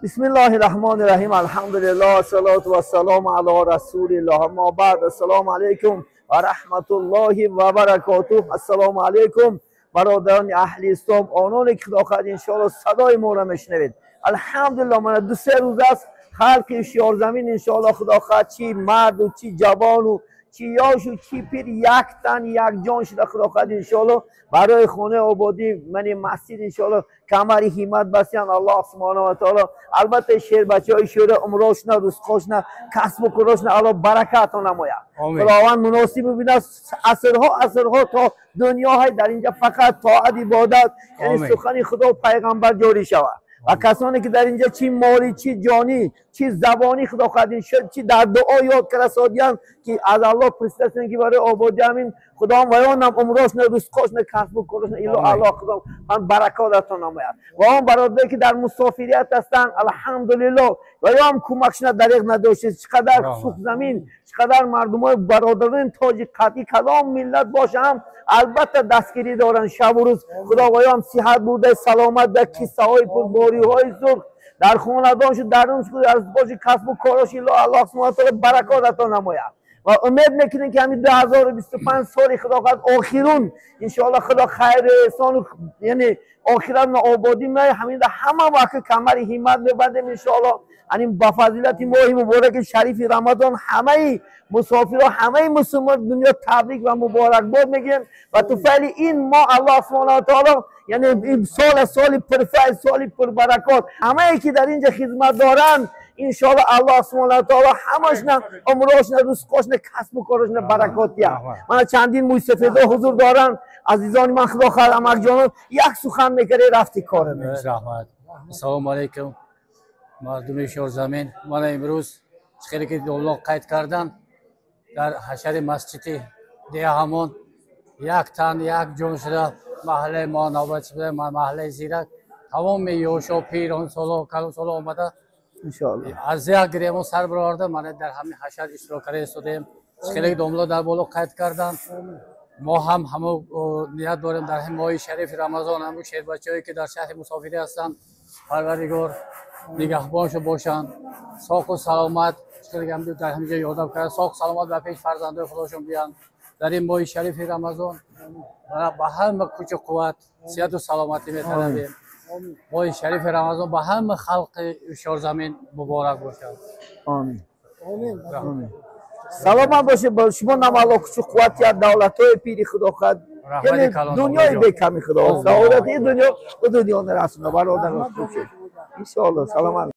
بسم الله الرحمن الرحیم. الحمدلله الصلاة والسلام علی رسول الله. اما بعد، السلام علیکم و رحمت الله و برکاته. السلام علیکم برادران اهل اسلام، آنانی که خدا خواهد انشاءالله صدای ما را میشنوید. الحمدلله من 2-3 روز است خلق هوشیار زمین انشاءالله خدا خواهد چی مرد و چی جوان و چی یاش و چی پیر یک تن یک جان شده خدا خواهد انشاءالله برای خانه آبادی من مسجد انشاءالله کمر همت بسیان. الله سبحانه و تعالی البته شیر بچه های شیر عمراشنا رزقاشنا کسب و کاراشنا الله برکت نماید. خداوند مناسب ببیند عصرها عصرها تا دنیاهای در اینجا فقط طاعت عبادت یعنی سخن خدا و پیغمبر جاری شود و کسانی که در اینجا چی مالی چی جانی چی زبانی خدا خواهد شد چی در دعا یاد کرده سادیان که از الله پرستن که برای آبادی همین خدا هم ویانم عمراش نه رزقاش نه کسب و کارش نه الا الله خدا هم برکاتتان نماید. و آن برادرایی که در مسافریت هستند الحمدلله و یا هم کمکش نه دریغ نداشته. چقدر سوخ زمین چقدر مردم های برادران تاجیک قطعی کدام ملت باشه هم البته دستگیری دارن شب و روز. خدا و هم صحت بوده سلامت در کیسه های پرباری های سرخ در خاندان شد در اون شد از باش کسب و کاراش الله سبحانه و تعالی برکات نماید. و امید میکنیم که همین 2025 سال خدا خواهد آخرون انشاءالله خدا خیر احسان یعنی آخرت آبادی می همین همه وقت کمر همت میبندیم انشاءالله. یعنی با فضیلت ماه مبارک شریف رمضان همه مسافرها همه مسلمان دنیا تبریک و مبارک باد میگیم و تو فعل این ما الله سبحانه و تعالی یعنی این سال سال پرفیض سال پربرکات همه که در اینجا خدمت دارن انشاءالله الله سبحانه و تعالی همشنا عمراشنا رزقاشنا کسب و کارشنا برکات دیه. من چندین موی سفیدا حضور دارن عزیزان من خدا خیر عمر جانان یک سخن میکره رفتی کار رحمت. السلام علیکم مردم شورزمین. من امروز خیلی که الله قید کردن در حشر مسجدی ده همون یک تن یک جون شده محله ما نوبت شده محله زیرک تمام یوشو پیران سالو کلون سالو آمده انشاءالله از یک گریمو سر برآورده من در همین حشر اشتراک کرده استادیم. خیلی داملا در بالا قید کردن ما هم همو نیت داریم در همین ماه شریف رمضان همون شیر بچه‌هایی که در شهر مسافری هستند پروردگار نگهبانشو باشند ساق و سلامت خیلی هم در همینجا یادم کرد ساق سلامت به پیش فرزندای خودشون بیان در این ماه شریف رمضان به همه کوچ قوت صحت و سلامتی می‌طلبیم. ماه شریف رمضان به همه خلق شارزمین مبارک باشد. آمین. آمین. سلامت باشه با شما نم الله کوچ قوت یا دولت‌های پیری خدا خد یعنی دنیای به کمی خدا سعادت این دنیا و دنیا نرسونه برادر خوش ان شاء الله. سلامت.